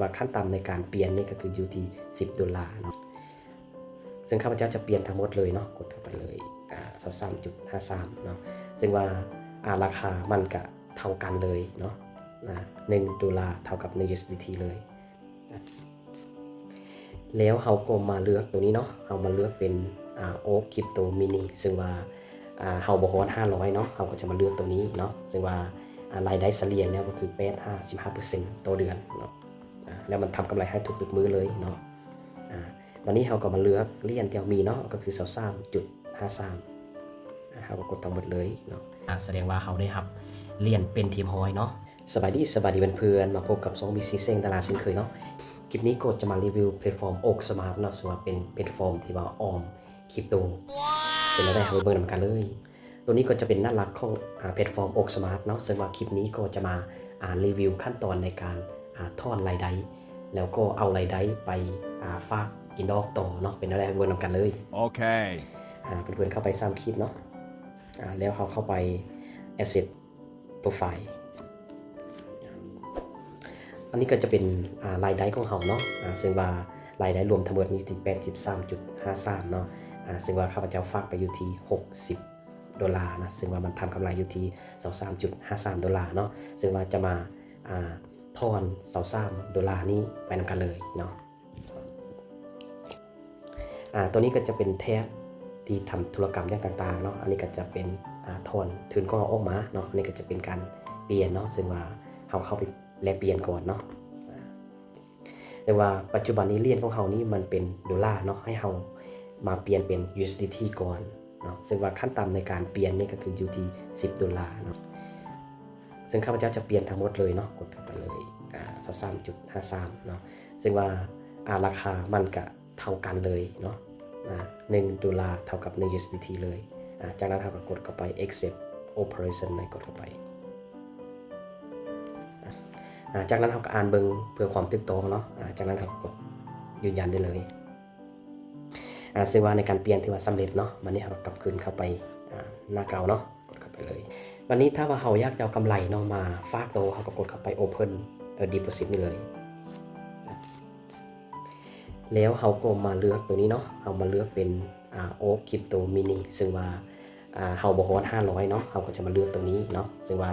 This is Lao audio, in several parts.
ວ່າຂັ້ນຕ່ຳໃນການປ່ຽນນີ້ກໍຄືຢູ່ທີ່ສິບໂດລາເນາະ. ເຊິ່ງຂ້າພະເຈົ້າຈະປ່ຽນທັງໝົດເລີຍເນາະ, ກົດເຂົ້າໄປເລີຍ ອາ ຊາວສາມຈຸດຫ້າສາມເນາະ, ເຊິ່ງວ່າ ອາ ລາຄາມັນກະເທົ່າກັນເລີຍເນາະ, ອາ ໜຶ່ງໂດລາເທົ່າກັບໜຶ່ງ USDT ເລີຍ. ແລ້ວເຮົາກໍມາເລືອກຕົວນີ້ເນາະ, ເຮົາມາເລືອກເປັນ ອາ Orb Crypto Mini ເຊິ່ງວ່າ ອາ ເຮົາບໍ່ຮອດຫ້າຮ້ອຍເນາະ, ເຮົາກໍຈະມາເລືອກຕົວນີ້ເນາະ, ເຊິ່ງວ່າ ອາ ລາຍໄດ້ສະເລ່ຍແລ້ວກໍຄືແປດຫາສິບຫ້າເປີເຊັນຕໍ່ເດືອນເນາະ. ອາ ແລ້ວມັນທຳກຳໄລໃຫ້ທຸກໆມື້ເລີຍເນາະ. ອາ ບາດນີ້ເຮົາກໍມາເລືອກຫຼຽນທີ່ເຮົາມີເນາະ, ກໍຄືຊາວສາມຈຸດຫ້າສາມ ອາ ເຮົາກໍກົດທັງໝົດເລີຍເນາະ. ອາ ສະແດງວ່າເຮົາໄດ້ຮັບຫຼຽນເປັນທີ່ຮຽບຮ້ອຍເນາະ. ສະບາຍດີ, ສະບາຍດີເພື່ອນໆ, ມາພົບກັບຊ່ອງ ມີຊີ ແສງດາລາເຊັ່ນເຄີຍເນາະ. ຄລິບນີ້ກໍຈະມາຣີວິວແພລດຟອມ Orb Smart ເນາະ, ເຊິ່ງວ່າເປັນແພລດຟອມທີ່ວ່າອອມຄຣິບໂຕ. ເປັນແນວໃດ ເຮົາໄປເບິ່ງນຳກັນເລີຍ. ຕົວນີ້ກໍຈະເປັນໜ້າຫຼັກຂອງ ອາ ແພລດຟອມ Orb Smart ເນາະ, ເຊິ່ງວ່າຄລິບນີ້ກໍຈະມາ ອາ ຣີວິວຂັ້ນຕອນໃນການ ອາ ຖອນລາຍໄດ້ ແລ້ວກໍເອົາລາຍໄດ້ໄປ ອາ ຝາກກິນດອກຕໍ່ເນາະ. ເປັນແນວໃດ ເຮົາໄປເບິ່ງນຳກັນເລີຍ. ໂອເຄ ອາ ເພື່ອນໆ ເຂົ້າໄປສາມຂີດເນາະ, ອາ ແລ້ວເຮົາເຂົ້າໄປ Asset Profile. ອັນນີ້ກໍຈະເປັນ ອາ ລາຍໄດ້ຂອງເຮົາເນາະ, ອາ ເຊິ່ງວ່າລາຍໄດ້ລວມທັງໝົດນີ້ຢູ່ທີ່ແປດສິບສາມຈຸດຫ້າສາມເນາະ, ອາ ເຊິ່ງວ່າຂ້າພະເຈົ້າຝາກໄປຢູ່ທີ່ຫົກສິບໂດລານະ, ເຊິ່ງວ່າມັນທຳກຳໄລຢູ່ທີ່ຊາວສາມຈຸດຫ້າສາມໂດລາເນາະ, ເຊິ່ງວ່າຈະມາ ອາ ຖອນຊາວສາມໂດລານີ້ໄປນຳກັນເລີຍເນາະ. ອາ ຕົວນີ້ກໍຈະເປັນແທັບທີ່ທຳທຸລະກຳຢ່າງຕ່າງໆເນາະ, ອັນນີ້ກໍຈະເປັນ ອາ ຖອນທຶນຂອງເຮົາອອກມາເນາະ, ອັນນີ້ກໍຈະເປັນການປ່ຽນເນາະ, ເຊິ່ງວ່າເຮົາເຂົ້າໄປແລກປ່ຽນກ່ອນເນາະ. ອາ ແຕ່ວ່າປັດຈຸບັນນີ້ຫຼຽນຂອງເຮົານີ້ມັນເປັນໂດລາເນາະ, ໃຫ້ເຮົາມາປ່ຽນເປັນ USDT ກ່ອນເນາະ, ເຊິ່ງວ່າຂັ້ນຕ່ຳໃນການປ່ຽນນີ້ກໍຄືຢູ່ທີ່ສິບໂດລາເນາະ. ເຊິ່ງຂ້າພະເຈົ້າຈະປ່ຽນທັງໝົດເລີຍເນາະ, ກົດເຂົ້າໄປເລີຍ ອາ ຊາວສາມຈຸດຫ້າສາມເນາະ, ເຊິ່ງວ່າ ອາ ລາຄາມັນກະເທົ່າກັນເລີຍເນາະ, ອາ ໜຶ່ງໂດລາເທົ່າກັບໜຶ່ງ USDT ເລີຍ. ອາ ຈາກນັ້ນເຮົາກໍກົດເຂົ້າໄປ Accept Operation ເລີຍ, ກົດເຂົ້າໄປ. ອາ ຈາກນັ້ນເຮົາກໍອ່ານເບິ່ງເພື່ອຄວາມຖືກຕ້ອງເນາະ, ອາ ຈາກນັ້ນເຮົາກໍກົດຢືນຢັນໄດ້ເລີຍ. ອາ ເຊິ່ງວ່າໃນການປ່ຽນຖືວ່າສຳເລັດເນາະ, ບັດນີ້ເຮົາກໍກັບຄືນເຂົ້າໄປ ອາ ໜ້າເກົ່າເນາະ, ກົດເຂົ້າໄປເລີຍ. ບັດນີ້ຖ້າວ່າເຮົາຢາກຈະເອົາກຳໄລເນາະ ມາຝາກໂຕ, ເຮົາກໍກົດເຂົ້າໄປ Open Deposit ນີ້ເລີຍ. ແລ້ວເຮົາກໍມາເລືອກໂຕນີ້ເນາະ, ເຮົາມາເລືອກເປັນ ອາ Orb Crypto Mini ເຊິ່ງວ່າ ອາ ເຮົາບໍ່ຮອດຫ້າຮ້ອຍເນາະ, ເຮົາກໍຈະມາເລືອກໂຕນີ້ເນາະ, ເຊິ່ງວ່າ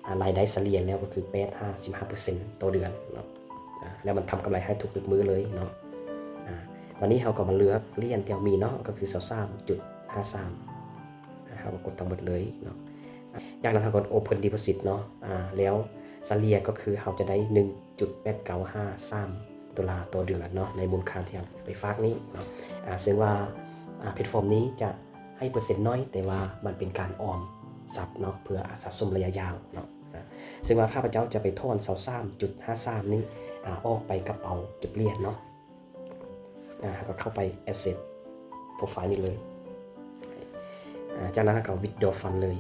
ອາ ລາຍໄດ້ສະເລ່ຍແລ້ວກໍຄືແປດຫາສິບຫ້າເປີເຊັນຕໍ່ເດືອນເນາະ, ອາ ແລ້ວມັນທຳກຳໄລໃຫ້ທຸກໆມື້ເລີຍເນາະ. ອາ ບາດນີ້ເຮົາກໍມາເລືອກຫຼຽນທີ່ເຮົາມີເນາະ, ກໍຄືຊາວສາມຈຸດຫ້າສາມ ອາ ເຮົາກໍກົດທັງໝົດເລີຍເນາະ. ອາ ຈາກນັ້ນເຮົາກໍ Open Deposit ເນາະ, ອາ ແລ້ວສະເລ່ຍກໍຄືເຮົາຈະໄດ້ໜຶ່ງຈຸດແປດເກົ້າຫ້າສາມໂດລາຕໍ່ເດືອນເນາະ, ໃນມູນຄ່າທີ່ເຮົາໄປຝາກນີ້ເນາະ. ອາ ເຊິ່ງວ່າ ອາ ແພລດຟອມນີ້ຈະ ໃຫ້ເປີເຊັນໜ້ອຍ, ແຕ່ວ່າມັນເປັນການອອມຊັບເນາະ ເພື່ອສະສົມໄລຍະຍາວເນາະ. ອາ ເຊິ່ງວ່າຂ້າພະເຈົ້າຈະໄປຖອນຊາວສາມຈຸດຫ້າສາມນີ້ ອາ ອອກໄປກະເປົາເກັບຫຼຽນເນາະ. ອາ ເຮົາກໍເຂົ້າໄປ Asset Profile ນີ້ເລີຍ. ອາ ຈາກນັ້ນເຮົາກໍ Withdraw Fund ເລີຍ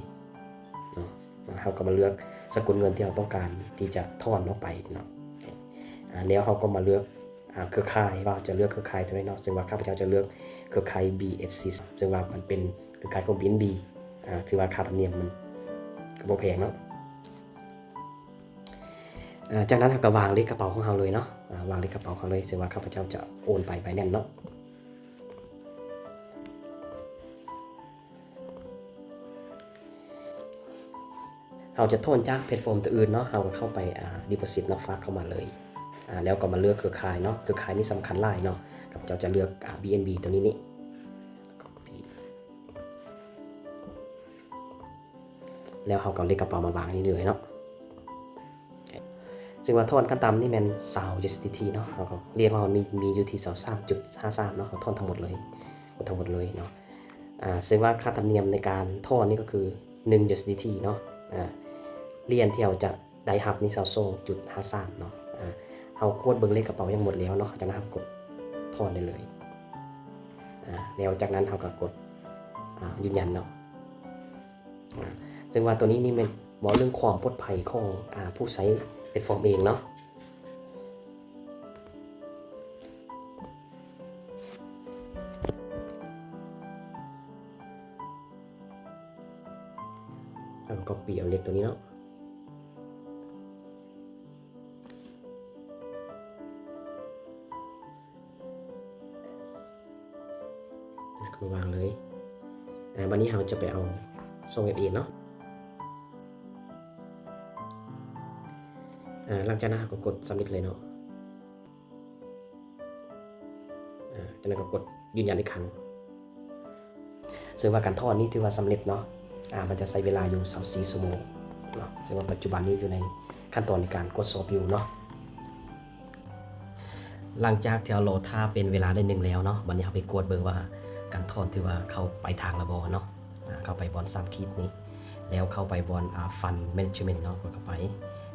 ເນາະ. ອາ ເຮົາກໍມາເລືອກສະກຸນເງິນທີ່ເຮົາຕ້ອງການທີ່ຈະຖອນອອກໄປເນາະ. ອາ ແລ້ວເຮົາກໍມາເລືອກ ອາ ເຄືອຂ່າຍ ວ່າຈະເລືອກເຄືອຂ່າຍຕົວໃດເນາະ, ເຊິ່ງວ່າຂ້າພະເຈົ້າຈະເລືອກເຄືອຂ່າຍ BSC ເຊິ່ງວ່າມັນເປັນເຄືອຂ່າຍຂອງ BNB. ອາ ຖືວ່າຄ່າທຳນຽມມັນກໍບໍ່ແພງເນາະ. ອາ ຈາກນັ້ນເຮົາກໍວາງເລກກະເປົາຂອງເຮົາເລີຍເນາະ, ອາ ວາງເລກກະເປົາຂອງເຮົາເລີຍ, ເຊິ່ງວ່າຂ້າພະເຈົ້າຈະໂອນໄປ Binance ເນາະ. ເຮົາຈະຖອນຈາກແພລດຟອມຕົວອື່ນເນາະ, ເຮົາກໍເຂົ້າໄປ ອາ Deposit ເນາະ, ຝາກເຂົ້າມາເລີຍ. ອາ ແລ້ວກໍມາເລືອກເຄືອຂ່າຍເນາະ, ເຄືອຂ່າຍນີ້ສຳຄັນຫຼາຍເນາະ. ຂ້າພະເຈົ້າຈະເລືອກ ອາ BNB ຕົວນີ້ນີ້ Copy ແລ້ວເຮົາກໍເອົາເລກກະເປົາມາວາງນີ້ເລີຍເນາະ. ເຊິ່ງວ່າຖອນຂັ້ນຕ່ຳນີ້ແມ່ນຊາວ USDT ເນາະ, ເຮົາກໍ ຫຼຽນຂອງເຮົາມີ ມີຢູ່ທີ່ຊາວສາມຈຸດຫ້າສາມເນາະ, ເຮົາຖອນທັງໝົດເລີຍ ທັງໝົດເລີຍເນາະ. ອາ ເຊິ່ງວ່າຄ່າທຳນຽມໃນການຖອນນີ້ກໍຄືໜຶ່ງ USDT ເນາະ. ອາ ຫຼຽນທີ່ເຮົາຈະໄດ້ຮັບນີ້ຊາວສອງຈຸດຫ້າສາມເນາະ. ອາ ເຮົາກວດເບິ່ງເລກກະເປົາຢ່າງໝົດແລ້ວເນາະ, ຈາກນັ້ນເຮົາກໍກົດຖອນໄດ້ເລີຍ. ອາ ແລ້ວຈາກນັ້ນເຮົາກໍກົດ ອາ ຢືນຢັນເນາະ. ອາ ເຊິ່ງວ່າຕົວນີ້ນີ້ແມ່ນເວົ້າເລື່ອງຄວາມປອດໄພຂອງ ອາ ຜູ້ໃຊ້ແພລດຟອມເອງເນາະ. ເຮົາກໍ Copy ເອົາເລກຕົວນີ້ເນາະ. ມາວາງເລີຍ. ອາ ບາດນີ້ເຮົາຈະໄປເອົາ ສອງເອັຟເອ ເນາະ. ອາ ຫຼັງຈາກນັ້ນເຮົາກໍກົດ submit ເລີຍເນາະ. ອາ ຈາກນັ້ນກໍກົດຢືນຢັນອີກຄັ້ງ. ເຊິ່ງວ່າການຖອນນີ້ຖືວ່າສຳເລັດເນາະ. ອາ ມັນຈະໃຊ້ເວລາຢູ່ຊາວສີ່ຊົ່ວໂມງເນາະ. ເຊິ່ງວ່າປັດຈຸບັນນີ້ຢູ່ໃນຂັ້ນຕອນໃນການກວດສອບຢູ່ເນາະ. ຫຼັງຈາກທີ່ເຮົາລໍຖ້າເປັນເວລາໄດ້ໜຶ່ງແລ້ວເນາະ, ບັດນີ້ເຮົາໄປກວດເບິ່ງວ່າການຖອນຖືວ່າເຂົ້າປາຍທາງແລ້ວບໍ່ເນາະ. ອາ ເຂົ້າໄປບ່ອນສາມຂີດນີ້ ແລ້ວເຂົ້າໄປບ່ອນ ອາ Fund Management ເນາະ, ກົດເຂົ້າໄປ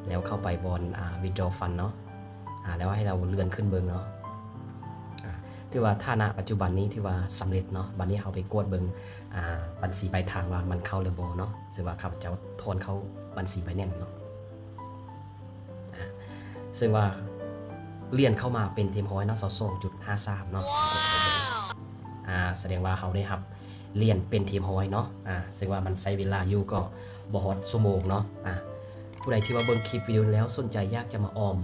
ແລ້ວເຂົ້າໄປບ່ອນ ອາ Withdraw Fund ເນາະ. ອາ ແລ້ວໃຫ້ເຮົາເລື່ອນຂຶ້ນເບິ່ງເນາະ. ອາ ຖືວ່າຖານະປັດຈຸບັນນີ້ຖືວ່າສຳເລັດເນາະ. ບັດນີ້ເຮົາໄປກວດເບິ່ງ ອາ ບັນຊີປາຍທາງວ່າມັນເຂົ້າຫຼືບໍ່ເນາະ. ເຊິ່ງວ່າຂ້າພະເຈົ້າຖອນເຂົ້າບັນຊີ Binance ເນາະ. ອາ ເຊິ່ງວ່າຫຼຽນເຂົ້າມາເປັນທີ່ຮຽບຮ້ອຍເນາະ, ຊາວສອງຈຸດຫ້າສາມເນາະ. ອາ ສະແດງວ່າເຮົາໄດ້ຮັບຫຼຽນເປັນທີ່ຮຽບຮ້ອຍເນາະ. ອາ ເຊິ່ງວ່າມັນໃຊ້ເວລາຢູ່ກໍບໍ່ຮອດຊົ່ວໂມງເນາະ. ອາ ຜູ້ໃດທີ່ວ່າເບິ່ງຄລິບວິດີໂອນີ້ແລ້ວ ສົນໃຈຢາກຈະມາອອມ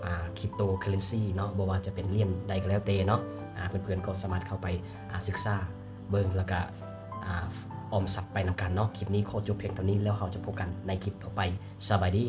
ອາ Cryptocurrency ເນາະ, ບໍ່ວ່າຈະເປັນຫຼຽນໃດກໍແລ້ວແຕ່ເນາະ. ອາ ເພື່ອນໆກໍສາມາດເຂົ້າໄປ ອາ ສຶກສາເບິ່ງ ແລ້ວກະ ອາ ອອມຊັບໄປນຳກັນເນາະ. ຄລິບນີ້ຂໍຈົບພຽງເທົ່ານີ້ ແລ້ວເຮົາຈະພົບກັນໃນຄລິບຕໍ່ໄປ. ສະບາຍດີ.